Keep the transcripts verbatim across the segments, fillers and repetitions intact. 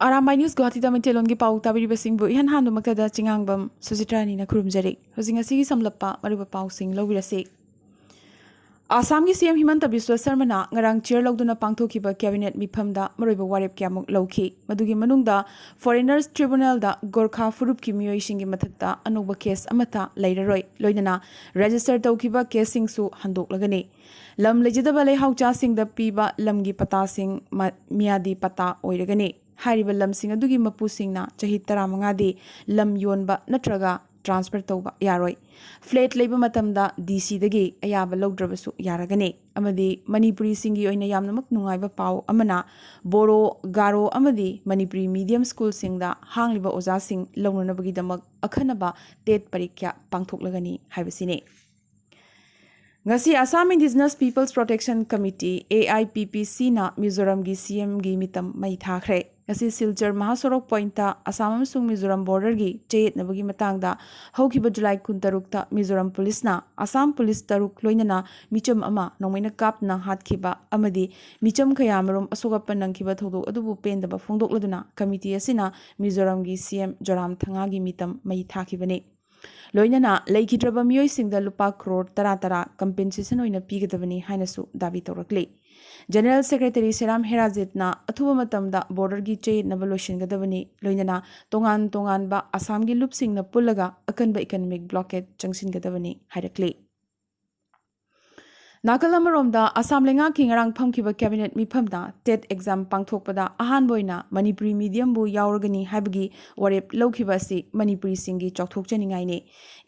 ꯑꯥꯔꯥꯝꯕꯥꯏ news ꯒꯨꯋꯥꯍꯥꯇꯤꯗ ꯃꯩꯇꯩꯂꯣꯟꯒꯤ ꯄꯥꯎ ꯇꯥꯕꯤꯔꯤꯕꯁꯤꯡꯕꯨ ꯏꯍꯥꯟ ꯍꯥꯟꯕꯃꯛꯇꯗ ꯆꯤꯉꯥꯡꯕꯝ ꯁꯨꯖꯤꯇ꯭ꯔꯥꯅꯤꯅ ꯈꯨꯔꯨꯝꯖꯔꯤ꯫ ꯍꯧꯖꯤꯛ ꯉꯁꯤꯒꯤ ꯁꯝꯂꯞꯄ ꯃꯔꯨꯑꯣꯏꯕ ꯄꯥꯎꯁꯤꯡ ꯂꯧꯕꯤꯔꯁꯤ꯫ ꯑꯁꯥꯝꯒꯤ ꯁꯤ ꯑꯦꯝ ꯍꯤꯃꯟꯇ ꯕꯤꯁ꯭ꯋ ꯁꯔꯃꯅ ꯉꯔꯥꯡ ꯆꯤꯌꯔ ꯂꯧꯗꯨꯅ ꯄꯥꯡꯊꯣꯛꯈꯤꯕ ꯀꯦꯕꯤꯅꯦꯠ ꯃꯤꯐꯝꯗ ꯃꯔꯨꯑꯣꯏꯕ ꯋꯥꯔꯦꯞ ꯀꯌꯥꯃꯨꯛ ꯂꯧꯈꯤ꯫ ꯃꯗꯨꯒꯤ ꯃꯅꯨꯡꯗ ꯐꯣꯔꯦꯅꯔꯁ ꯇ꯭ꯔꯤꯕꯨꯅꯦꯜꯗ ꯒꯣꯔꯈꯥ ꯐꯨꯔꯨꯞꯀꯤ ꯃꯤꯑꯣꯏꯁꯤꯡꯒꯤ ꯃꯊꯛꯇ ꯑꯅꯧꯕ ꯀꯦꯁ ꯑꯃꯠꯇ ꯂꯩꯔꯔꯣꯏ, ꯂꯣꯏꯅꯅ ꯔꯦꯖꯤꯁꯇꯔ ꯇꯧꯈꯤꯕ ꯀꯦꯁꯁꯤꯡꯁꯨ ꯍꯟꯗꯣꯛꯂꯒꯅꯤ꯫ ꯂꯝ ꯂꯩꯖꯗꯕ ꯂꯩꯍꯥꯎꯆꯥꯁꯤꯡꯗ ꯄꯤꯕ ꯂꯝꯒꯤ ꯄꯇꯥꯁꯤꯡ ꯃ-, ꯃꯤꯌꯥꯗꯤ ꯄꯇꯥ ꯑꯣꯏꯔꯒꯅꯤ꯫ ꯍꯥꯏꯔꯤꯕ ꯂꯝꯁꯤꯡ ꯑꯗꯨꯒꯤ ꯃꯄꯨꯁꯤꯡꯅ ꯆꯍꯤ ꯇꯔꯥꯃꯉꯥꯗꯤ ꯂꯝ ꯌꯣꯟꯕ ꯅꯠꯇ꯭ꯔꯒ ꯇ꯭ꯔꯥꯟꯁꯐꯔ ꯇꯧꯕ ꯌꯥꯔꯣꯏ꯫ ꯐ꯭ꯂꯦꯠ ꯂꯩꯕ ꯃꯇꯝꯗ ꯗꯤ ꯁꯤꯗꯒꯤ ꯑꯌꯥꯕ ꯂꯧꯗ꯭ꯔꯕꯁꯨ ꯌꯥꯔꯒꯅꯤ, ꯑꯃꯗꯤ ꯃꯅꯤꯄꯨꯔꯤꯁꯤꯡꯒꯤ ꯑꯣꯏꯅ ꯌꯥꯝꯅꯃꯛ ꯅꯨꯡꯉꯥꯏꯕ ꯄꯥꯎ ꯑꯃꯅ ꯕꯣꯔꯣ, ꯒꯥꯔꯣ ꯑꯃꯗꯤ ꯃꯅꯤꯄꯨꯔꯤ ꯃꯤꯗꯤꯌꯝ ꯁ꯭ꯀꯨꯜꯁꯤꯡꯗ ꯍꯥꯡꯂꯤꯕ ꯑꯣꯖꯥꯁꯤꯡ ꯂꯧꯅꯅꯕꯒꯤꯗꯃꯛ ꯑꯈꯟꯅꯕ ꯇꯦꯠ ꯄꯔꯤꯈ꯭ꯌꯥ ꯄꯥꯡꯊꯣꯛꯂꯒꯅꯤ ꯍꯥꯏꯕꯁꯤꯅꯤ꯫ ꯉꯁꯤ Assam Indigenous People's Protection Committee, A I P ꯄꯤ ꯁꯤꯅ ꯃꯤꯖꯣꯔꯥꯝꯒꯤ ꯁꯤ ꯑꯦꯝꯒꯤ ꯃꯤꯇꯝ ꯃꯩ ꯊꯥꯈ꯭ꯔꯦ꯫ ꯉꯁꯤ ꯁꯤꯜꯆꯔ ꯃꯍꯥꯁꯣꯔꯣꯛ ꯄꯣꯏꯟꯠꯇ ꯑꯁꯥꯝ ꯑꯃꯁꯨꯡ ꯃꯤꯖꯣꯔꯥꯝ ꯕꯣꯔꯗꯔꯒꯤ ꯆꯌꯦꯠꯅꯕꯒꯤ ꯃꯇꯥꯡꯗ ꯍꯧꯈꯤꯕ ꯖꯨꯂꯥꯏ ꯀꯨꯟꯇꯔꯨꯛꯇ ꯃꯤꯖꯣꯔꯥꯝ ꯄꯨꯂꯤꯁꯅ ꯑꯁꯥꯝ ꯄꯨꯂꯤꯁ ꯇꯔꯨꯛ ꯂꯣꯏꯅꯅ ꯃꯤꯆꯝ ꯑꯃ ꯅꯣꯡꯃꯩꯅ ꯀꯥꯞꯇꯨꯅ ꯍꯥꯠꯈꯤꯕ ꯑꯃꯗꯤ ꯃꯤꯆꯝ ꯀꯌꯥꯃꯔꯨꯝ ꯑꯁꯣꯛ ꯑꯄꯟ ꯅꯪꯈꯤꯕ ꯊꯧꯗꯣꯛ ꯑꯗꯨꯕꯨ ꯄꯦꯟꯗꯕ ꯐꯣꯡꯗꯣꯛꯂꯗꯨꯅ ꯀꯃꯤꯇꯤ ꯑꯁꯤꯅ ꯃꯤꯖꯣꯔꯥꯝꯒꯤ ꯁꯤ ꯑꯦꯝ ꯖꯣꯔꯥꯝ ꯊꯪꯉꯥꯒꯤ ꯃꯤꯇꯝ ꯃꯩ ꯊꯥꯈꯤꯕꯅꯤ꯫ ꯂꯣꯏꯅꯅ ꯂꯩꯈꯤꯗ꯭ꯔꯕ ꯃꯤꯑꯣꯏꯁꯤꯡꯗ ꯂꯨꯄꯥ ꯀ꯭ꯔꯣꯔ ꯇꯔꯥ ꯇꯔꯥ ꯀꯝꯄꯦꯟꯁꯦꯁꯟ ꯑꯣꯏꯅ ꯄꯤꯒꯗꯕꯅꯤ ꯍꯥꯏꯅꯁꯨ ꯗꯥꯕꯤ ꯇꯧꯔꯛꯂꯤ꯫ ꯖꯦꯅꯔꯦꯜ ꯁꯦꯀ꯭ꯔꯦꯇꯔꯤ ꯁꯦꯔꯥꯝ ꯍꯦꯔꯥꯖꯤꯠꯅ ꯑꯊꯨꯕ ꯃꯇꯝꯗ ꯕꯣꯔꯗꯔꯒꯤ ꯆꯌꯦꯠꯅꯕ ꯂꯣꯏꯁꯤꯟꯒꯗꯕꯅꯤ, ꯂꯣꯏꯅꯅ ꯇꯣꯉꯥꯟ ꯇꯣꯉꯥꯟꯕ ꯑꯁꯥꯝꯒꯤ ꯂꯨꯞꯁꯤꯡꯅ ꯄꯨꯜꯂꯒ ꯑꯀꯟꯕ ꯏꯀꯅꯣꯃꯤꯛ ꯕ꯭ꯂꯣꯀꯦꯠ ꯆꯪꯁꯤꯟꯒꯗꯕꯅꯤ ꯍꯥꯏꯔꯛꯂꯤ꯫ ꯅꯥꯀꯜ ꯑꯃꯔꯣꯝꯗ, ꯑꯁꯥꯝ ꯂꯩꯉꯥꯛꯀꯤ ꯉꯔꯥꯡ ꯐꯝꯈꯤꯕ ꯀꯦꯕꯤꯅꯦꯠ ꯃꯤꯐꯝꯗ ꯇꯦꯠ ꯑꯦꯛꯖꯥꯝ ꯄꯥꯡꯊꯣꯛꯄꯗ ꯑꯍꯥꯟꯕ ꯑꯣꯏꯅ ꯃꯅꯤꯄꯨꯔꯤ ꯃꯤꯗꯤꯌꯝꯕꯨ ꯌꯥꯎꯔꯒꯅꯤ ꯍꯥꯏꯕꯒꯤ ꯋꯥꯔꯦꯞ ꯂꯧꯈꯤꯕ ꯑꯁꯤ ꯃꯅꯤꯄꯨꯔꯤꯁꯤꯡꯒꯤ ꯆꯥꯎꯊꯣꯛꯆꯅꯤꯡꯉꯥꯏꯅꯤ꯫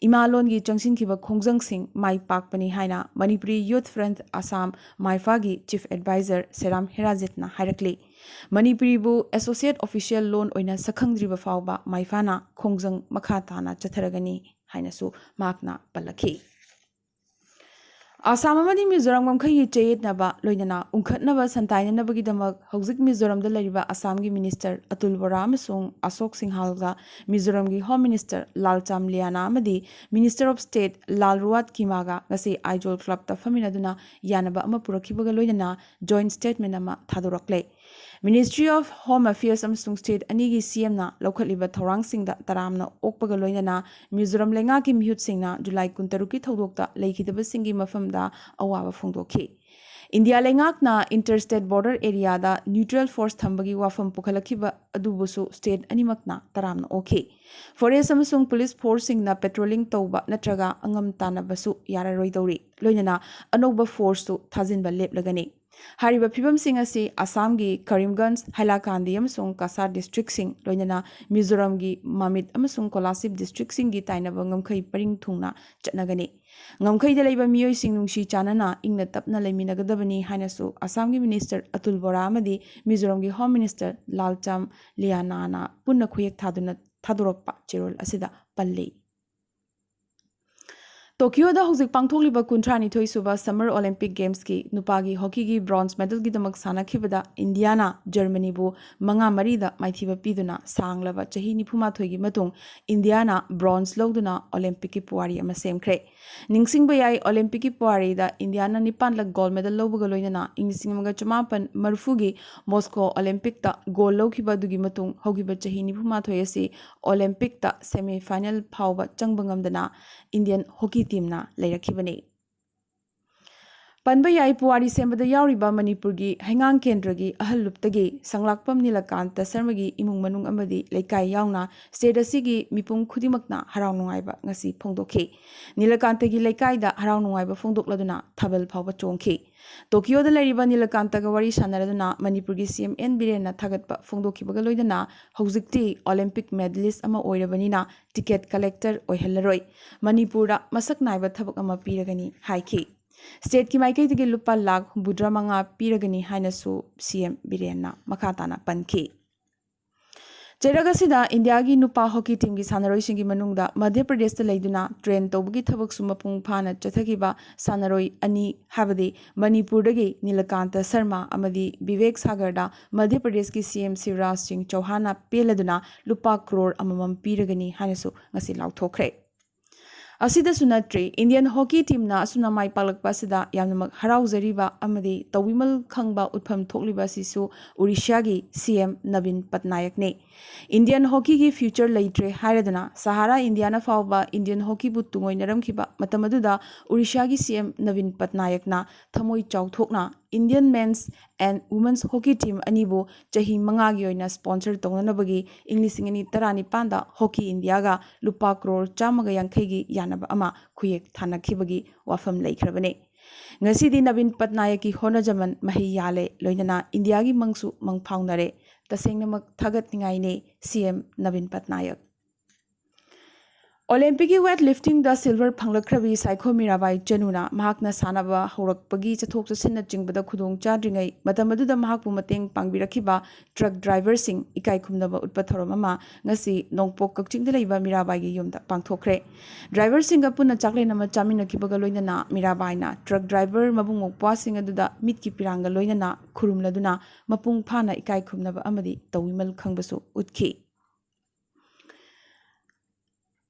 ꯏꯃꯥ ꯂꯣꯟꯒꯤ ꯆꯪꯁꯤꯟꯈꯤꯕ ꯈꯣꯡꯖꯪꯁꯤꯡ ꯃꯥꯏ ꯄꯥꯛꯄꯅꯤ ꯍꯥꯏꯅ ꯃꯅꯤꯄꯨꯔꯤ ꯌꯨꯊ ꯐ꯭ꯔꯟꯠ ꯑꯁꯥꯝ, ꯃꯥꯏꯐꯥꯒꯤ ꯆꯤꯐ ꯑꯦꯗꯚꯥꯏꯖꯔ ꯁꯦꯔꯥꯝ ꯍꯦꯔꯥꯖꯤꯠꯅ ꯍꯥꯏꯔꯛꯂꯤ꯫ ꯃꯅꯤꯄꯨꯔꯤꯕꯨ ꯑꯦꯁꯣꯁꯤꯌꯦꯠ ꯑꯣꯐꯤꯁꯤꯌꯦꯜ ꯂꯣꯟ ꯑꯣꯏꯅ ꯁꯛꯈꯪꯗ꯭ꯔꯤꯕ ꯐꯥꯎꯕ ꯃꯥꯏꯐꯥꯅ ꯈꯣꯡꯖꯪ ꯃꯈꯥ ꯇꯥꯅ ꯆꯠꯊꯔꯒꯅꯤ ꯍꯥꯏꯅꯁꯨ ꯃꯍꯥꯛꯅ ꯄꯜꯂꯛꯈꯤ꯫ ꯑꯁꯥꯝ ꯑꯃꯗꯤ ꯃꯤꯖꯣꯔꯥꯝ ꯉꯝꯈꯩꯒꯤ ꯆꯌꯦꯠꯅꯕ ꯂꯣꯏꯅꯅ ꯎꯪꯈꯠꯅꯕ ꯁꯟꯇꯥꯏꯅꯅꯕꯒꯤꯗꯃꯛ ꯍꯧꯖꯤꯛ ꯃꯤꯖꯣꯔꯥꯝꯗ ꯂꯩꯔꯤꯕ ꯑꯁꯥꯝꯒꯤ ꯃꯤꯅꯤꯁꯇꯔ ꯑꯇꯨꯜ ꯕꯣꯔꯥ ꯑꯃꯁꯨꯡ ꯑꯁꯣꯛ ꯁꯤꯡꯍꯥꯜꯒ ꯃꯤꯖꯣꯔꯥꯝꯒꯤ ꯍꯣꯝ ꯃꯤꯅꯤꯁꯇꯔ ꯂꯥꯜꯆꯥꯝ ꯂꯤꯌꯥꯅꯥ ꯑꯃꯗꯤ ꯃꯤꯅꯤꯁꯇꯔ ꯑꯣꯐ ꯁ꯭ꯇꯦꯠ ꯂꯥꯜ ꯔꯨꯋꯥꯠ ꯀꯤꯃꯥꯒ ꯉꯁꯤ ꯑꯥꯏꯖꯣꯜ ꯀ꯭ꯂꯕꯇ ꯐꯝꯃꯤꯟꯅꯗꯨꯅ ꯌꯥꯅꯕ ꯑꯃ ꯄꯨꯔꯛꯈꯤꯕꯒ ꯂꯣꯏꯅꯅ ꯖꯣꯏꯟꯠ ꯁ꯭ꯇꯦꯠꯃꯦꯟꯠ ꯑꯃ ꯊꯥꯗꯣꯔꯛꯂꯦ꯫ ꯃꯤꯅꯤꯁꯇ꯭ꯔꯤ ꯑꯣꯐ ꯍꯣꯝ ꯑꯦꯐꯤꯌꯔꯁ ꯑꯃꯁꯨꯡ ꯁ꯭ꯇꯦꯠ ꯑꯅꯤꯒꯤ ꯁꯤ ꯑꯦꯝꯅ ꯂꯧꯈꯠꯂꯤꯕ ꯊꯧꯔꯥꯡꯁꯤꯡꯗ ꯇꯔꯥꯝꯅ ꯑꯣꯛꯄꯒ ꯂꯣꯏꯅꯅ ꯃꯤꯖꯣꯔꯥꯝ ꯂꯩꯉꯥꯛꯀꯤ ꯃꯤꯍꯨꯠꯁꯤꯡꯅ ꯖꯨꯂꯥꯏ ꯀꯨꯟꯇꯔꯨꯛꯀꯤ ꯊꯧꯗꯣꯛꯇ ꯂꯩꯈꯤꯗꯕꯁꯤꯡꯒꯤ ꯃꯐꯝꯗ ꯑꯋꯥꯕ ꯐꯣꯡꯗꯣꯛꯈꯤ꯫ ꯏꯟꯗꯤꯌꯥ ꯂꯩꯉꯥꯛꯅ ꯏꯟꯇꯔ ꯁ꯭ꯇꯦꯠ ꯕꯣꯔꯗꯔ ꯑꯦꯔꯤꯌꯥꯗ ꯅ꯭ꯌꯨꯇ꯭ꯔꯦꯜ ꯐꯣꯔꯁ ꯊꯝꯕꯒꯤ ꯋꯥꯐꯝ ꯄꯨꯈꯠꯂꯛꯈꯤꯕ ꯑꯗꯨꯕꯨꯁꯨ ꯁ꯭ꯇꯦꯠ ꯑꯅꯤꯃꯛꯅ ꯇꯔꯥꯝꯅ ꯑꯣꯛꯈꯤ꯫ ꯐꯣꯔꯦꯁ ꯑꯃꯁꯨꯡ ꯄꯨꯂꯤꯁ ꯐꯣꯔꯁꯁꯤꯡꯅ ꯄꯦꯇ꯭ꯔꯣꯂꯤꯡ ꯇꯧꯕ ꯅꯠꯇ꯭ꯔꯒ ꯑꯉꯝ ꯇꯥꯟꯅꯕꯁꯨ ꯌꯥꯔꯔꯣꯏꯗꯧꯔꯤ, ꯂꯣꯏꯅꯅ ꯑꯅꯧꯕ ꯐꯣꯔꯁꯁꯨ ꯊꯥꯖꯤꯟꯕ ꯂꯦꯞꯂꯒꯅꯤ꯫ ꯍꯥꯏꯔꯤꯕ ꯐꯤꯕꯝꯁꯤꯡ ꯑꯁꯤ ꯑꯁꯥꯝꯒꯤ ꯀꯔꯤꯝꯒꯟꯖ, ꯍꯥꯏꯂꯥꯀꯥꯟꯗꯤ ꯑꯃꯁꯨꯡ ꯀꯁꯥꯔ ꯗꯤꯁꯇ꯭ꯔꯤꯛꯁꯤꯡ, ꯂꯣꯏꯅꯅ ꯃꯤꯖꯣꯔꯥꯝꯒꯤ ꯃꯥꯃꯤꯠ ꯑꯃꯁꯨꯡ ꯀꯣꯂꯥꯁꯤꯞ ꯗꯤꯁꯇ꯭ꯔꯤꯛꯁꯤꯡꯒꯤ ꯇꯥꯏꯅꯕ ꯉꯝꯈꯩ ꯄꯔꯤꯡ ꯊꯨꯡꯅ ꯆꯠꯅꯒꯅꯤ꯫ ꯉꯝꯈꯩꯗ ꯂꯩꯕ ꯃꯤꯑꯣꯏꯁꯤꯡ ꯅꯨꯡꯁꯤ ꯆꯥꯟꯅꯅ ꯏꯪꯅ ꯇꯞꯅ ꯂꯩꯃꯤꯟꯅꯒꯗꯕꯅꯤ ꯍꯥꯏꯅꯁꯨ ꯑꯁꯥꯝꯒꯤ ꯃꯤꯅꯤꯁꯇꯔ ꯑꯇꯨꯜ ꯕꯣꯔꯥ ꯑꯃꯗꯤ ꯃꯤꯖꯣꯔꯥꯝꯒꯤ ꯍꯣꯝ ꯃꯤꯅꯤꯁꯇꯔ ꯂꯥꯜꯆꯥꯝ ꯂꯤꯌꯥꯅꯥꯅ ꯄꯨꯟꯅ ꯈꯨꯌꯦꯛ ꯊꯥꯗꯨꯅ ꯊꯥꯗꯣꯔꯛꯄ ꯆꯦꯔꯣꯜ ꯑꯁꯤꯗ ꯄꯜꯂꯤ꯫ ꯇꯣꯀꯤꯌꯣꯗ ꯍꯧꯖꯤꯛ ꯄꯥꯡꯊꯣꯛꯂꯤꯕ ꯀꯨꯟꯊ꯭ꯔꯥꯅꯤꯊꯣꯏ ꯁꯨꯕ ꯁꯝꯃꯔ ꯑꯣꯂꯤꯝꯄꯤꯛ ꯒꯦꯝꯁꯀꯤ ꯅꯨꯄꯥꯒꯤ ꯍꯣꯀꯤꯒꯤ ꯕ꯭ꯔꯣꯟꯖ ꯃꯦꯗꯜꯒꯤꯗꯃꯛ ꯁꯥꯟꯅꯈꯤꯕꯗ ꯏꯟꯗꯤꯌꯥꯅ ꯖꯔꯃꯅꯤꯕꯨ ꯃꯉꯥ ꯃꯔꯤꯗ ꯃꯥꯏꯊꯤꯕ ꯄꯤꯗꯨꯅ ꯁꯥꯡꯂꯕ ꯆꯍꯤ ꯅꯤꯐꯨꯃꯥꯊꯣꯏꯒꯤ ꯃꯇꯨꯡ ꯏꯟꯗꯤꯌꯥꯅ ꯕ꯭ꯔꯣꯟꯖ ꯂꯧꯗꯨꯅ ꯑꯣꯂꯤꯝꯄꯤꯛꯀꯤ ꯄꯨꯋꯥꯔꯤ ꯑꯃ ꯁꯦꯝꯈ꯭ꯔꯦ꯫ ꯅꯤꯡꯁꯤꯡꯕ ꯌꯥꯏ, ꯑꯣꯂꯤꯝꯄꯤꯛꯀꯤ ꯄꯨꯋꯥꯔꯤꯗ ꯏꯟꯗꯤꯌꯥꯅ ꯅꯤꯄꯥꯟꯂꯛ ꯒꯣꯜ ꯃꯦꯗꯜ ꯂꯧꯕꯒ ꯂꯣꯏꯅꯅ ꯏꯪ ꯂꯤꯁꯤꯡ ꯑꯃꯒ ꯆꯃꯥꯄꯟ ꯃꯔꯤꯐꯨꯒꯤ ꯃꯣꯁꯀꯣ ꯑꯣꯂꯤꯝꯄꯤꯛꯇ ꯒꯣꯜ ꯂꯧꯈꯤꯕ ꯑꯗꯨꯒꯤ ꯃꯇꯨꯡ ꯍꯧꯈꯤꯕ ꯆꯍꯤ ꯅꯤꯐꯨꯃꯥꯊꯣꯏ ꯑꯁꯤ ꯑꯣꯂꯤꯝꯄꯤꯛꯇ ꯁꯦꯃꯤ ꯐꯥꯏꯅꯦꯜ ꯐꯥꯎꯕ ꯆꯪꯕ ꯉꯝꯗꯅ ꯏꯟꯗꯤꯌꯟ ꯍꯣꯀꯤ ꯇꯤꯝꯅ ꯂꯩꯔꯛꯈꯤꯕꯅꯤ꯫ ꯄꯟꯕ ꯌꯥꯏ, ꯄꯨꯋꯥꯔꯤ ꯁꯦꯝꯕꯗ ꯌꯥꯎꯔꯤꯕ ꯃꯅꯤꯄꯨꯔꯒꯤ ꯍꯩꯉꯥꯡ ꯀꯦꯟꯗ꯭ꯔꯒꯤ ꯑꯍꯜ ꯂꯨꯞꯇꯒꯤ ꯁꯪꯂꯥꯛꯄꯝ ꯅꯤꯂꯀꯥꯟꯇ ꯁꯔꯃꯒꯤ ꯏꯃꯨꯡ ꯃꯅꯨꯡ ꯑꯃꯗꯤ ꯂꯩꯀꯥꯏ ꯌꯥꯎꯅ ꯁ꯭ꯇꯦꯠ ꯑꯁꯤꯒꯤ ꯃꯤꯄꯨꯝ ꯈꯨꯗꯤꯡꯃꯛꯅ ꯍꯔꯥꯎ ꯅꯨꯡꯉꯥꯏꯕ ꯉꯁꯤ ꯐꯣꯡꯗꯣꯛꯈꯤ꯫ ꯅꯤꯂꯀꯥꯟꯇꯒꯤ ꯂꯩꯀꯥꯏꯗ ꯍꯔꯥꯎ ꯅꯨꯡꯉꯥꯏꯕ ꯐꯣꯡꯗꯣꯛꯂꯗꯨꯅ ꯊꯥꯕꯜ ꯐꯥꯎꯕ ꯆꯣꯡꯈꯤ꯫ ꯇꯣꯀꯤꯌꯣꯗ ꯂꯩꯔꯤꯕ ꯅꯤꯂꯀꯥꯟꯇꯒ ꯋꯥꯔꯤ ꯁꯥꯟꯅꯔꯗꯨꯅ ꯃꯅꯤꯄꯨꯔꯒꯤ ꯁꯤ ꯑꯦꯝ ꯑꯦꯟ ꯕꯤꯔꯦꯟꯅ ꯊꯥꯒꯠꯄ ꯐꯣꯡꯗꯣꯛꯈꯤꯕꯒ ꯂꯣꯏꯅꯅ ꯍꯧꯖꯤꯛꯇꯤ ꯑꯣꯂꯤꯝꯄꯤꯛ ꯃꯦꯗꯂꯤꯁ ꯑꯃ ꯑꯣꯏꯔꯕꯅꯤꯅ ꯇꯤꯀꯦꯠ ꯀꯂꯦꯛꯇꯔ ꯑꯣꯏꯍꯜꯂꯔꯣꯏ, ꯃꯅꯤꯄꯨꯔꯗ ꯃꯁꯛ ꯅꯥꯏꯕ ꯊꯕꯛ ꯑꯃ ꯄꯤꯔꯒꯅꯤ ꯍꯥꯏꯈꯤ꯫ ꯁ꯭ꯇꯦꯠꯀꯤ ꯃꯥꯏꯀꯩꯗꯒꯤ ꯂꯨꯄꯥ ꯂꯥꯈ ꯍꯨꯝꯐꯨꯇꯔꯥ ꯃꯉꯥ ꯄꯤꯔꯒꯅꯤ ꯍꯥꯏꯅꯁꯨ ꯁꯤ ꯑꯦꯝ ꯕꯤꯔꯦꯟꯅ ꯃꯈꯥ ꯇꯥꯅ ꯄꯟꯈꯤ꯫ ꯆꯩꯔꯛ ꯑꯁꯤꯗ ꯏꯟꯗꯤꯌꯥꯒꯤ ꯅꯨꯄꯥ ꯍꯣꯀꯤ ꯇꯤꯝꯒꯤ ꯁꯥꯟꯅꯔꯣꯏꯁꯤꯡꯒꯤ ꯃꯅꯨꯡꯗ ꯃꯙ꯭ꯌ ꯄ꯭ꯔꯗꯦꯁꯇ ꯂꯩꯗꯨꯅ ꯇ꯭ꯔꯦꯟ ꯇꯧꯕꯒꯤ ꯊꯕꯛꯁꯨ ꯃꯄꯨꯡ ꯐꯥꯅ ꯆꯠꯊꯈꯤꯕ ꯁꯥꯟꯅꯔꯣꯏ ꯑꯅꯤ, ꯍꯥꯏꯕꯗꯤ ꯃꯅꯤꯄꯨꯔꯗꯒꯤ ꯅꯤꯂꯀꯥꯟꯇ ꯁꯔꯃ ꯑꯃꯗꯤ ꯕꯤꯕꯦꯛ ꯁꯥꯒꯔꯗ ꯃꯙ꯭ꯌ ꯄ꯭ꯔꯗꯦꯁꯀꯤ ꯁꯤ ꯑꯦꯝ ꯁꯤꯕꯔꯥꯖ ꯁꯤꯡ ꯆꯧꯍꯥꯟꯅ ꯄꯦꯜꯂꯗꯨꯅ ꯂꯨꯄꯥ ꯀ꯭ꯔꯣꯔ ꯑꯃꯃꯝ ꯄꯤꯔꯒꯅꯤ ꯍꯥꯏꯅꯁꯨ ꯉꯁꯤ ꯂꯥꯎꯊꯣꯛꯈ꯭ꯔꯦ꯫ ꯑꯁꯤꯗꯁꯨ ꯅꯠꯇ꯭ꯔꯤ, ꯏꯟꯗꯤꯌꯟ ꯍꯣꯀꯤ ꯇꯤꯝꯅ ꯑꯁꯨꯝꯅ ꯃꯥꯏ ꯄꯥꯛꯂꯛꯄ ꯑꯁꯤꯗ ꯌꯥꯝꯅꯃꯛ ꯍꯔꯥꯎꯖꯔꯤꯕ ꯑꯃꯗꯤ ꯇꯧꯕꯤꯃꯜ ꯈꯪꯕ ꯎꯠꯐꯝ ꯊꯣꯛꯂꯤꯕ ꯑꯁꯤꯁꯨ ꯑꯣꯔꯤꯁꯥꯒꯤ ꯁꯤ ꯑꯦꯝ ꯅꯕꯤꯟ ꯄꯠꯅꯥꯌꯛꯅꯤ꯫ ꯏꯟꯗꯤꯌꯟ ꯍꯣꯀꯤꯒꯤ ꯐ꯭ꯌꯨꯆꯔ ꯂꯩꯇ꯭ꯔꯦ ꯍꯥꯏꯔꯗꯨꯅ ꯁꯍꯥꯔꯥ ꯏꯟꯗꯤꯌꯥꯅ ꯐꯥꯎꯕ ꯏꯟꯗꯤꯌꯟ ꯍꯣꯀꯤꯕꯨ ꯇꯨꯡꯑꯣꯏꯅꯔꯝꯈꯤꯕ ꯃꯇꯝ ꯑꯗꯨꯗ ꯑꯣꯔꯤꯁꯥꯒꯤ ꯁꯤ ꯑꯦꯝ ꯅꯕꯤꯟ ꯄꯠꯅꯥꯌꯛꯅ ꯊꯃꯣꯏ ꯆꯥꯎꯊꯣꯛꯅ Indian men's and women's hockey team ꯑꯅꯤꯕꯨ ꯆꯍꯤ ꯃꯉꯥꯒꯤ ꯑꯣꯏꯅ ꯁ꯭ꯄꯣꯟꯁꯔ ꯇꯧꯅꯅꯕꯒꯤ ꯏꯪ ꯂꯤꯁꯤꯡ ꯑꯅꯤ ꯇꯔꯥꯅꯤꯄꯥꯟꯗ ꯍꯣꯀꯤ ꯏꯟꯗꯤꯌꯥꯒ ꯂꯨꯄꯥ ꯀ꯭ꯔꯣꯔ ꯆꯥꯝꯃꯒ ꯌꯥꯡꯈꯩꯒꯤ ꯌꯥꯅꯕ ꯑꯃ ꯈꯨꯌꯦꯛ ꯊꯥꯅꯈꯤꯕꯒꯤ ꯋꯥꯐꯝ ꯂꯩꯈ꯭ꯔꯕꯅꯤ꯫ ꯉꯁꯤꯗꯤ ꯅꯕꯤꯟ ꯄꯠꯅꯥꯌꯛꯀꯤ ꯍꯣꯠꯅꯖꯃꯟ ꯃꯍꯩ ꯌꯥꯜꯂꯦ, ꯂꯣꯏꯅꯅ ꯏꯟꯗꯤꯌꯥꯒꯤ ꯃꯪꯁꯨ ꯃꯪꯐꯥꯎꯅꯔꯦ꯫ ꯇꯁꯦꯡꯅꯃꯛ ꯊꯥꯒꯠꯅꯤꯡꯉꯥꯏꯅꯦ ꯁꯤ ꯑꯦꯝ ꯅꯕꯤꯟ ꯄꯠꯅꯥꯌꯛ꯫ ꯑꯣꯂꯦꯝꯄꯤꯛꯀꯤ ꯋꯦꯠ ꯂꯤꯐꯇꯤꯡꯗ ꯁꯤꯜꯚꯔ ꯐꯪꯂꯛꯈ꯭ꯔꯕꯤ ꯁꯥꯏꯈꯣ ꯃꯤꯔꯥꯕꯥꯏ ꯆꯅꯨꯅ ꯃꯍꯥꯛꯅ ꯁꯥꯟꯅꯕ ꯍꯧꯔꯛꯄꯒꯤ ꯆꯠꯊꯣꯛ ꯆꯠꯁꯤꯟꯅꯆꯤꯡꯕꯗ ꯈꯨꯗꯣꯡ ꯆꯥꯗ꯭ꯔꯤꯉꯩ ꯃꯇꯝ ꯑꯗꯨꯗ ꯃꯍꯥꯛꯄꯨ ꯃꯇꯦꯡ ꯄꯥꯡꯕꯤꯔꯛꯈꯤꯕ ꯇ꯭ꯔꯛ ꯗ꯭ꯔꯥꯏꯚꯔꯁꯤꯡ ꯏꯀꯥꯏ ꯈꯨꯝꯅꯕ ꯎꯠꯄ ꯊꯧꯔꯝ ꯑꯃ ꯉꯁꯤ ꯅꯣꯡꯄꯣꯛ ꯀꯛꯆꯤꯡꯗ ꯂꯩꯕ ꯃꯤꯔꯥꯕꯥꯏꯒꯤ ꯌꯨꯝꯗ ꯄꯥꯡꯊꯣꯛꯈ꯭ꯔꯦ꯫ ꯗ꯭ꯔꯥꯏꯚꯔꯁꯤꯡꯒ ꯄꯨꯟꯅ ꯆꯥꯛꯂꯦꯟ ꯑꯃ ꯆꯥꯃꯤꯟꯅꯈꯤꯕꯒ ꯂꯣꯏꯅꯅ ꯃꯤꯔꯥꯕꯥꯏꯅ ꯇ꯭ꯔꯛ ꯗ꯭ꯔꯥꯏꯚꯔ ꯃꯕꯨꯡ ꯃꯧꯄ꯭ꯋꯥꯁꯤꯡ ꯑꯗꯨꯗ ꯃꯤꯠꯀꯤ ꯄꯤꯔꯥꯡꯒ ꯂꯣꯏꯅꯅ ꯈꯨꯔꯨꯝꯂꯗꯨꯅ ꯃꯄꯨꯡ ꯐꯥꯅ ꯏꯀꯥꯏ ꯈꯨꯝꯅꯕ ꯑꯃꯗꯤ ꯇꯧꯕꯤꯃꯜ ꯈꯪꯕꯁꯨ ꯎꯠꯈꯤ꯫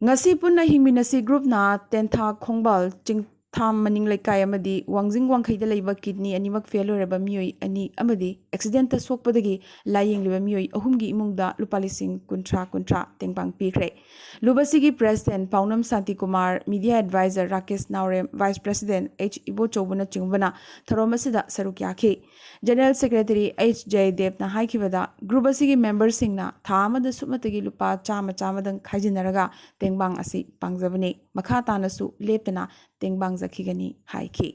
ꯉꯁꯤ ꯄꯨꯟꯅ ꯍꯤꯡꯃꯤꯟꯅꯁꯤ ꯒ꯭ꯔꯨꯞꯅ ꯇꯦꯟꯊꯥ ꯈꯣꯡꯕꯥꯜ ꯆꯤꯡꯊꯥꯝ ꯃꯅꯤꯡ ꯂꯩꯀꯥꯏ ꯑꯃꯗꯤ ꯋꯥꯡꯖꯤꯡ ꯋꯥꯡꯈꯩꯗ ꯂꯩꯕ ꯀꯤꯗꯅꯤ ꯑꯅꯤꯃꯛ ꯐꯦꯜ ꯑꯣꯏꯔꯕ ꯃꯤꯑꯣꯏ ꯑꯅꯤ ꯑꯃꯗꯤ ꯑꯦꯛꯁꯤꯗꯦꯟꯇ ꯁꯣꯛꯄꯗꯒꯤ ꯂꯥꯏꯌꯦꯡꯂꯤꯕ ꯃꯤꯑꯣꯏ ꯑꯍꯨꯝꯒꯤ ꯏꯃꯨꯡꯗ ꯂꯨꯄꯥ ꯂꯤꯁꯤꯡ ꯀꯨꯟꯊ꯭ꯔꯥ ꯀꯨꯟꯊ꯭ꯔꯥ ꯇꯦꯡꯕꯥꯡ ꯄꯤꯈ꯭ꯔꯦ꯫ ꯂꯨꯞ ꯑꯁꯤꯒꯤ president ꯄꯥꯎꯅꯝ Shantikumar, media adviser Rakesh ꯅꯥꯎꯔꯦꯝ, ꯚꯥꯏꯁ ꯄ꯭ꯔꯦꯁꯤꯗꯦꯟꯠ ꯑꯩꯆ ꯏꯕꯣꯆꯧꯕꯅꯆꯤꯡꯕꯅ ꯊꯧꯔꯝ ꯑꯁꯤꯗ ꯁꯔꯨꯛ ꯌꯥꯈꯤ꯫ ꯖꯦꯅꯔꯦꯜ ꯁꯦꯀ꯭ꯔꯦꯇꯔꯤ ꯑꯩꯆ ꯖꯌꯗꯦꯕꯅ ꯍꯥꯏꯈꯤꯕꯗ, ꯒ꯭ꯔꯨꯞ ꯑꯁꯤꯒꯤ ꯃꯦꯝꯕꯔꯁꯤꯡꯅ ꯊꯥ ꯑꯃꯗ ꯁꯨꯞꯅꯇꯒꯤ ꯂꯨꯄꯥ ꯆꯥꯝꯃ ꯆꯥꯝꯃꯗꯪ ꯈꯥꯏꯖꯤꯟꯅꯔꯒ ꯇꯦꯡꯕꯥꯡ ꯑꯁꯤ ꯄꯥꯡꯖꯕꯅꯤ꯫ ꯃꯈꯥ ꯇꯥꯅꯁꯨ ꯂꯦꯞꯇꯅ ꯇꯦꯡꯕꯥꯡꯖꯈꯤꯒꯅꯤ ꯍꯥꯏꯈꯤ꯫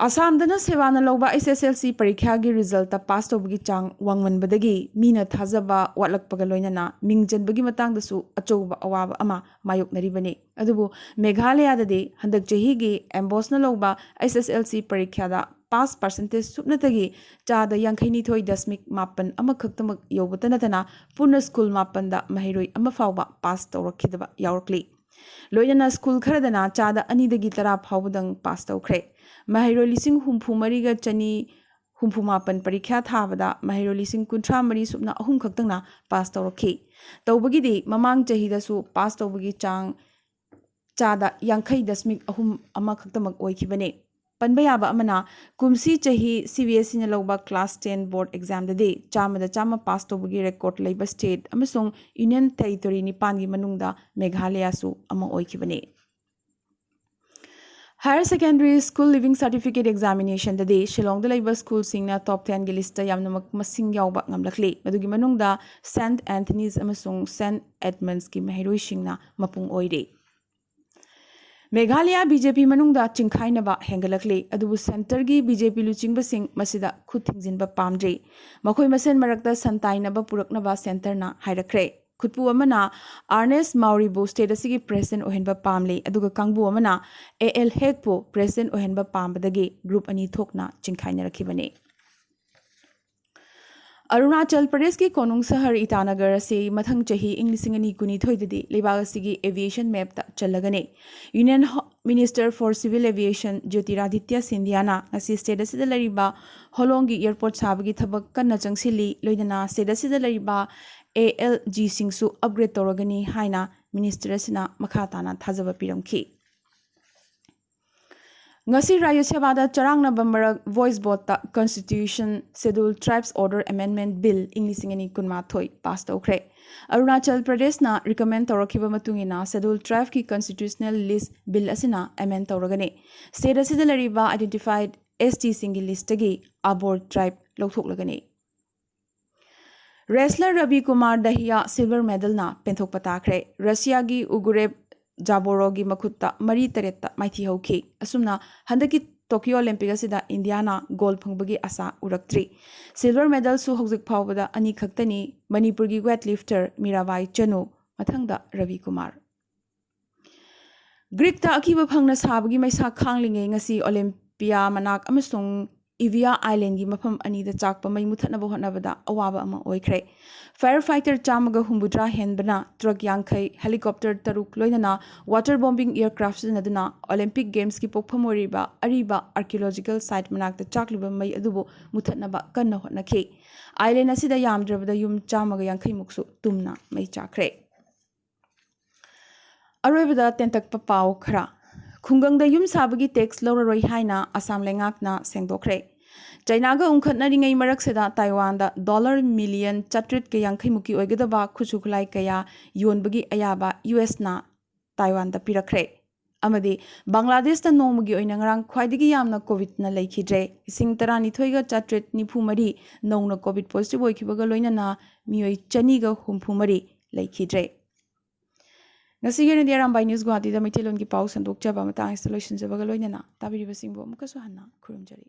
ꯑꯁꯥꯝꯗꯅ ꯁꯦꯕꯥꯅ ꯂꯧꯕ ꯑꯩꯆ ꯑꯦꯁ ꯑꯦꯜ ꯁꯤ ꯄꯔꯤꯈ꯭ꯌꯥꯒꯤ ꯔꯤꯖꯜꯇ ꯄꯥꯁ ꯇꯧꯕꯒꯤ ꯆꯥꯡ ꯋꯥꯡꯃꯟꯕꯗꯒꯤ ꯃꯤꯅ ꯊꯥꯖꯕ ꯋꯥꯠꯂꯛꯄꯒ ꯂꯣꯏꯅꯅ ꯃꯤꯡ ꯆꯟꯕꯒꯤ ꯃꯇꯥꯡꯗꯁꯨ ꯑꯆꯧꯕ ꯑꯋꯥꯕ ꯑꯃ ꯃꯥꯌꯣꯛꯅꯔꯤꯕꯅꯤ꯫ ꯑꯗꯨꯕꯨ ꯃꯦꯘꯥꯂꯌꯥꯗꯗꯤ ꯍꯟꯗꯛ ꯆꯍꯤꯒꯤ ꯑꯦꯝꯕꯣꯁꯅ ꯂꯧꯕ ꯑꯩꯆ ꯑꯦꯁ ꯑꯦꯜ ꯁꯤ ꯄꯔꯤꯈ꯭ꯌꯥꯗ pass percentage ꯁꯨꯞꯅꯇꯒꯤ ꯆꯥꯗ ꯌꯥꯡꯈꯩꯅꯤꯊꯣꯏ ꯗꯁꯃꯤꯛ ꯃꯥꯄꯟ ꯑꯃꯈꯛꯇꯃꯛ ꯌꯧꯕꯇ ꯅꯠꯇꯅ ꯄꯨꯟꯅ ꯁ꯭ꯀꯨꯜ ꯃꯥꯄꯟꯗ ꯃꯍꯩꯔꯣꯏ ꯑꯃ ꯐꯥꯎꯕ ꯄꯥꯁ ꯇꯧꯔꯛꯈꯤꯗꯕ ꯌꯥꯎꯔꯛꯂꯤ꯫ ꯂꯣꯏꯅꯅ ꯁ꯭ꯀꯨꯜ ꯈꯔꯗꯅ ꯆꯥꯗ ꯑꯅꯤꯗꯒꯤ ꯇꯔꯥ ꯐꯥꯎꯕꯗꯪ ꯄꯥꯁ ꯇꯧꯈ꯭ꯔꯦ꯫ ꯃꯍꯩꯔꯣꯏ ꯂꯤꯁꯤꯡ ꯍꯨꯝꯐꯨ ꯃꯔꯤꯒ ꯆꯅꯤ ꯍꯨꯝꯐꯨ ꯃꯥꯄꯟ ꯄꯔꯤꯈ꯭ꯌꯥ ꯊꯥꯕꯗ ꯃꯍꯩꯔꯣꯏ ꯂꯤꯁꯤꯡ ꯀꯨꯟꯊ꯭ꯔꯥ ꯃꯔꯤ ꯁꯨꯞꯅ ꯑꯍꯨꯝ ꯈꯛꯇꯪꯅ ꯄꯥꯁ ꯇꯧꯔꯛꯈꯤ꯫ ꯇꯧꯕꯒꯤꯗꯤ ꯃꯃꯥꯡ ꯆꯍꯤꯗꯁꯨ ꯄꯥꯁ ꯇꯧꯕꯒꯤ ꯆꯥꯡ ꯆꯥꯗ ꯌꯥꯡꯈꯩ ꯗꯁꯃꯤꯛ ꯑꯍꯨꯝ ꯑꯃ ꯈꯛꯇꯃꯛ ꯑꯣꯏꯈꯤꯕꯅꯤ꯫ ꯄꯟꯕ ꯌꯥꯕ ꯑꯃꯅ, ꯀꯨꯝꯁꯤ ꯆꯍꯤ ꯁꯤ ꯕꯤ ꯑꯦꯁ ꯏꯅ ꯂꯧꯕ class ten board examꯗꯗꯤ ꯆꯥꯝꯃꯗ ꯆꯥꯝꯃ ꯄꯥꯁ ꯇꯧꯕꯒꯤ ꯔꯦꯀꯣꯔꯗ ꯂꯩꯕ ꯁ꯭ꯇꯦꯠ ꯑꯃꯁꯨꯡ ꯌꯨꯅꯤꯌꯟ ꯇꯦꯔꯤꯇꯣꯔꯤ ꯅꯤꯄꯥꯟꯒꯤ ꯃꯅꯨꯡꯗ ꯃꯦꯘꯥꯂꯌꯥꯁꯨ ꯑꯃ ꯑꯣꯏꯈꯤꯕꯅꯤ꯫ Higher Secondary School Leaving Certificate Examinationꯗꯗꯤ ꯁꯤꯂꯣꯡꯗ ꯂꯩꯕ ꯁ꯭ꯀꯨꯜꯁꯤꯡꯅ ꯇꯣꯞ ꯇꯦꯟꯒꯤ ꯂꯤꯁꯇ ꯌꯥꯝꯅꯃꯛ ꯃꯁꯤꯡ ꯌꯥꯎꯕ ꯉꯝꯂꯛꯂꯤ꯫ ꯃꯗꯨꯒꯤ ꯃꯅꯨꯡꯗ ꯁꯦꯟꯠ ꯑꯦꯟꯊꯅꯤꯁ ꯑꯃꯁꯨꯡ ꯁꯦꯟꯠ ꯑꯦꯗꯃꯟꯁꯀꯤ ꯃꯍꯩꯔꯣꯏꯁꯤꯡꯅ ꯃꯄꯨꯡ ꯑꯣꯏꯔꯤ꯫ ꯃꯦꯘꯥꯂꯌꯥ ꯕꯤ ꯖꯦ ꯄꯤ ꯃꯅꯨꯡꯗ ꯆꯤꯡꯈꯥꯏꯅꯕ ꯍꯦꯟꯒꯠꯂꯛꯂꯤ꯫ ꯑꯗꯨꯕꯨ ꯁꯦꯟꯇꯔꯒꯤ ꯕꯤ ꯖꯦ ꯄꯤ ꯂꯨꯆꯤꯡꯕꯁꯤꯡ ꯃꯁꯤꯗ ꯈꯨꯠ ꯊꯤꯡꯖꯤꯟꯕ ꯄꯥꯝꯗ꯭ꯔꯤ꯫ ꯃꯈꯣꯏ ꯃꯁꯦꯟ ꯃꯔꯛꯇ ꯁꯟꯇꯥꯏꯅꯕ ꯄꯨꯔꯛꯅꯕ ꯁꯦꯟꯇꯔꯅ ꯍꯥꯏꯔꯛꯈ꯭ꯔꯦ꯫ ꯈꯨꯠꯄꯨ ꯑꯃꯅ ꯑꯥꯔꯅꯦꯁ ꯃꯥꯎꯔꯤꯕꯨ ꯁ꯭ꯇꯦꯠ ꯑꯁꯤꯒꯤ ꯄ꯭ꯔꯦꯁꯤꯗꯦꯟꯠ ꯑꯣꯏꯍꯟꯕ ꯄꯥꯝꯂꯤ, ꯑꯗꯨꯒ ꯀꯥꯡꯕꯨ ꯑꯃꯅ ꯑꯦ ꯑꯦꯜ ꯍꯦꯛꯄꯨ ꯄ꯭ꯔꯦꯁꯤꯗꯦꯟꯠ ꯑꯣꯏꯍꯟꯕ ꯄꯥꯝꯕꯗꯒꯤ ꯒ꯭ꯔꯨꯞ ꯑꯅꯤ ꯊꯣꯛꯅ ꯆꯤꯡꯈꯥꯏꯅꯔꯛꯈꯤꯕꯅꯤ꯫ ꯑꯔꯨꯅꯥꯆꯜ ꯄ꯭ꯔꯗꯦꯁꯀꯤ ꯀꯣꯅꯨꯡ ꯁꯍꯔ ꯏꯇꯥꯅꯒꯔ ꯑꯁꯤ ꯃꯊꯪ ꯆꯍꯤ ꯏꯪ ꯂꯤꯁꯤꯡ ꯑꯅꯤ ꯀꯨꯟꯅꯤꯊꯣꯏꯗꯗꯤ ꯂꯩꯕꯥꯛ ꯑꯁꯤꯒꯤ aviation mapꯇ ꯆꯜꯂꯒꯅꯤ꯫ Union Ho-, Minister for Civil Aviation ꯖ꯭ꯌꯣꯇꯤꯔꯥꯗꯤꯇ꯭ꯌ ꯁꯤꯟꯙꯤꯌꯥꯅ ꯉꯁꯤ ꯁ꯭ꯇꯦꯠ ꯑꯁꯤꯗ ꯂꯩꯔꯤꯕ ꯍꯣꯂꯣꯡꯒꯤ ꯑꯦꯌꯔꯄꯣꯔꯠ ꯁꯥꯕꯒꯤ ꯊꯕꯛ ꯀꯟꯅ ꯆꯪꯁꯤꯜꯂꯤ, ꯂꯣꯏꯅꯅ ꯁ꯭ꯇꯦꯠ ꯑꯁꯤꯗ ꯂꯩꯔꯤꯕ ꯑꯦ ꯑꯦꯜ ꯖꯤꯁꯤꯡꯁꯨ ꯑꯞꯒ꯭ꯔꯦꯗ ꯇꯧꯔꯒꯅꯤ ꯍꯥꯏꯅ ꯃꯤꯅꯤꯁꯇꯔ ꯑꯁꯤꯅ ꯃꯈꯥ ꯇꯥꯅ ꯊꯥꯖꯕ ꯄꯤꯔꯝꯈꯤ꯫ ꯉꯁꯤ ꯔꯥꯖ꯭ꯌ ꯁꯚꯥꯗ ꯆꯔꯥꯡꯅꯕ ꯃꯔꯛ voice ꯚꯣꯠꯇ Constitution Scheduled Tribes Order Amendment Bill ꯏꯪ ꯂꯤꯁꯤꯡ ꯑꯅꯤ ꯀꯨꯟꯃꯥꯊꯣꯏ ꯄꯥꯁ ꯇꯧꯈ꯭ꯔꯦ꯫ ꯑꯔꯨꯅꯥꯆꯜ ꯄ꯭ꯔꯗꯦꯁꯅ ꯔꯤꯀꯃꯦꯟ ꯇꯧꯔꯛꯈꯤꯕ ꯃꯇꯨꯡ ꯏꯟꯅ Scheduled Tribeꯀꯤ Constitutional List Bill ꯑꯁꯤꯅ ꯑꯦꯃꯦꯟ ꯇꯧꯔꯒꯅꯤ꯫ ꯁ꯭ꯇꯦꯠ ꯑꯁꯤꯗ ꯂꯩꯔꯤꯕ identified ꯑꯦꯁ ꯇꯤꯁꯤꯡꯒꯤ ꯂꯤꯁꯇꯒꯤ ꯑꯕꯣꯔ ꯇ꯭ꯔꯥꯏꯕ ꯂꯧꯊꯣꯛꯂꯒꯅꯤ꯫ ꯔꯦꯁꯂꯔ ꯔꯕꯤ ꯀꯨꯃꯥꯔ ꯗꯍꯤꯌꯥ ꯁꯤꯜꯚꯔ ꯃꯦꯗꯜꯅ ꯄꯦꯟꯊꯣꯛꯄ ꯇꯥꯈ꯭ꯔꯦ꯫ ꯔꯁꯤꯌꯥꯒꯤ ꯎꯒꯨꯔꯦꯕ ꯖꯥꯕꯣꯔꯣꯒꯤ ꯃꯈꯨꯠꯇ ꯃꯔꯤ ꯇꯔꯦꯠꯇ ꯃꯥꯏꯊꯤ ꯍꯧꯈꯤ꯫ ꯑꯁꯨꯝꯅ ꯍꯟꯗꯛꯀꯤ ꯇꯣꯀꯤꯌꯣ ꯑꯣꯂꯤꯝꯄꯤꯛ ꯑꯁꯤꯗ ꯏꯟꯗꯤꯌꯥꯅ ꯒꯣꯜ ꯐꯪꯕꯒꯤ ꯑꯥꯁꯥ ꯎꯔꯛꯇ꯭ꯔꯤ꯫ ꯁꯤꯜꯚꯔ ꯃꯦꯗꯜꯁꯨ ꯍꯧꯖꯤꯛ ꯐꯥꯎꯕꯗ ꯑꯅꯤ ꯈꯛꯇꯅꯤ, ꯃꯅꯤꯄꯨꯔꯒꯤ ꯋꯦꯠ ꯂꯤꯐꯇꯔ ꯃꯤꯔꯥꯕꯥꯏ ꯆꯅꯨ, ꯃꯊꯪꯗ ꯔꯕꯤ ꯀꯨꯃꯥꯔ꯫ ꯒ꯭ꯔꯤꯛꯇ ꯑꯀꯤꯕ ꯐꯪꯅ ꯁꯥꯕꯒꯤ ꯃꯩꯁꯥ ꯈꯥꯡꯂꯤꯉꯩ ꯉꯁꯤ ꯑꯣꯂꯤꯝ-, ꯄꯤꯌꯥ ꯃꯅꯥꯛ ꯑꯃꯁꯨꯡ ꯏꯚꯤꯌꯥ ꯑꯥꯏꯂꯦꯟꯒꯤ ꯃꯐꯝ ꯑꯅꯤꯗ ꯆꯥꯛꯄ ꯃꯩ ꯃꯨꯊꯠꯅꯕ ꯍꯣꯠꯅꯕꯗ ꯑꯋꯥꯕ ꯑꯃ ꯑꯣꯏꯈ꯭ꯔꯦ꯫ ꯐꯥꯌꯔ ꯐꯥꯏꯇꯔ ꯆꯥꯝꯃꯒ ꯍꯨꯝꯐꯨꯇꯔꯥ ꯍꯦꯟꯕꯅ ꯇ꯭ꯔꯛ ꯌꯥꯡꯈꯩ, ꯍꯦꯂꯤꯀꯣꯞꯇꯔ ꯇꯔꯨꯛ, ꯂꯣꯏꯅꯅ ꯋꯥꯇꯔ ꯕꯣꯝꯕꯤꯡ ꯑꯦꯌꯔꯀ꯭ꯔꯥꯐ ꯁꯤꯖꯤꯟꯅꯗꯨꯅ ꯑꯣꯂꯤꯝꯄꯤꯛ ꯒꯦꯝꯁꯀꯤ ꯄꯣꯛꯐꯝ ꯑꯣꯏꯔꯤꯕ ꯑꯔꯤꯕ ꯑꯥꯔꯀꯤꯑꯣꯂꯣꯖꯤꯀꯦꯜ ꯁꯥꯏꯠ ꯃꯅꯥꯛꯇ ꯆꯥꯛꯂꯤꯕ ꯃꯩ ꯑꯗꯨꯕꯨ ꯃꯨꯊꯠꯅꯕ ꯀꯟꯅ ꯍꯣꯠꯅꯈꯤ꯫ ꯑꯥꯏꯂꯦꯟ ꯑꯁꯤꯗ ꯌꯥꯝꯗ꯭ꯔꯕꯗ ꯌꯨꯝ ꯆꯥꯝꯃꯒ ꯌꯥꯡꯈꯩ ꯃꯨꯛꯁꯨ ꯇꯨꯝꯅ ꯃꯩ ꯆꯥꯛꯈ꯭ꯔꯦ꯫ ꯑꯔꯣꯏꯕꯗ ꯇꯦꯟꯇꯛꯄ ꯄꯥꯎ ꯈꯔ꯫ ꯈꯨꯡꯒꯪꯗ ꯌꯨꯝ ꯁꯥꯕꯒꯤ ꯇꯦꯛꯁ ꯂꯧꯔꯔꯣꯏ ꯍꯥꯏꯅ ꯑꯁꯥꯝ ꯂꯩꯉꯥꯛꯅ ꯁꯦꯡꯗꯣꯛꯈ꯭ꯔꯦ꯫ ꯆꯩꯅꯥꯒ ꯎꯪꯈꯠꯅꯔꯤꯉꯩ ꯃꯔꯛꯁꯤꯗ ꯇꯥꯏꯋꯥꯟꯗ ꯗꯣꯂꯔ ꯃꯤꯂꯤꯌꯟ ꯆꯥꯇ꯭ꯔꯦꯠꯀ ꯌꯥꯡꯈꯩ ꯃꯨꯛꯀꯤ ꯑꯣꯏꯒꯗꯕ ꯈꯨꯠꯁꯨ ꯈꯨꯠꯂꯥꯏ ꯀꯌꯥ ꯌꯣꯟꯕꯒꯤ ꯑꯌꯥꯕ ꯌꯨ ꯑꯦꯁꯅ ꯇꯥꯏꯋꯥꯟꯗ ꯄꯤꯔꯛꯈ꯭ꯔꯦ꯫ ꯑꯃꯗꯤ ꯕꯪꯒ꯭ꯂꯥꯗꯦꯁꯇ ꯅꯣꯡꯃꯒꯤ ꯑꯣꯏꯅ ꯉꯔꯥꯡ ꯈ꯭ꯋꯥꯏꯗꯒꯤ ꯌꯥꯝꯅ ꯀꯣꯚꯤꯗꯅ ꯂꯩꯈꯤꯗ꯭ꯔꯦ꯫ ꯂꯤꯁꯤꯡ ꯇꯔꯥꯅꯤꯊꯣꯏꯒ ꯆꯥꯇ꯭ꯔꯦꯠ ꯅꯤꯐꯨ ꯃꯔꯤ ꯅꯧꯅ ꯀꯣꯚꯤꯗ ꯄꯣꯖꯤꯇꯤꯚ ꯑꯣꯏꯈꯤꯕꯒ ꯂꯣꯏꯅꯅ ꯃꯤꯑꯣꯏ ꯆꯅꯤꯒ ꯍꯨꯝꯐꯨ ꯃꯔꯤ ꯂꯩꯈꯤꯗ꯭ꯔꯦ꯫ ꯉꯁꯤꯒꯤ ꯑꯣꯏꯅꯗꯤ ꯑꯔꯥꯝꯕꯥꯏ ꯅ꯭ꯌꯨꯁ ꯒꯨꯋꯥꯍꯥꯇꯤꯗ ꯃꯩꯇꯩꯂꯣꯟꯒꯤ ꯄꯥꯎ ꯁꯟꯗꯣꯛꯆꯕ ꯃꯇꯥꯡ ꯑꯁꯤꯗ ꯂꯣꯏꯁꯤꯟꯖꯕꯒ ꯂꯣꯏꯅꯅ ꯇꯥꯕꯤꯔꯤꯕꯁꯤꯡꯕꯨ ꯑꯃꯨꯛꯀꯁꯨ ꯍꯟꯅ ꯈꯨꯔꯨꯝꯖꯔꯤ꯫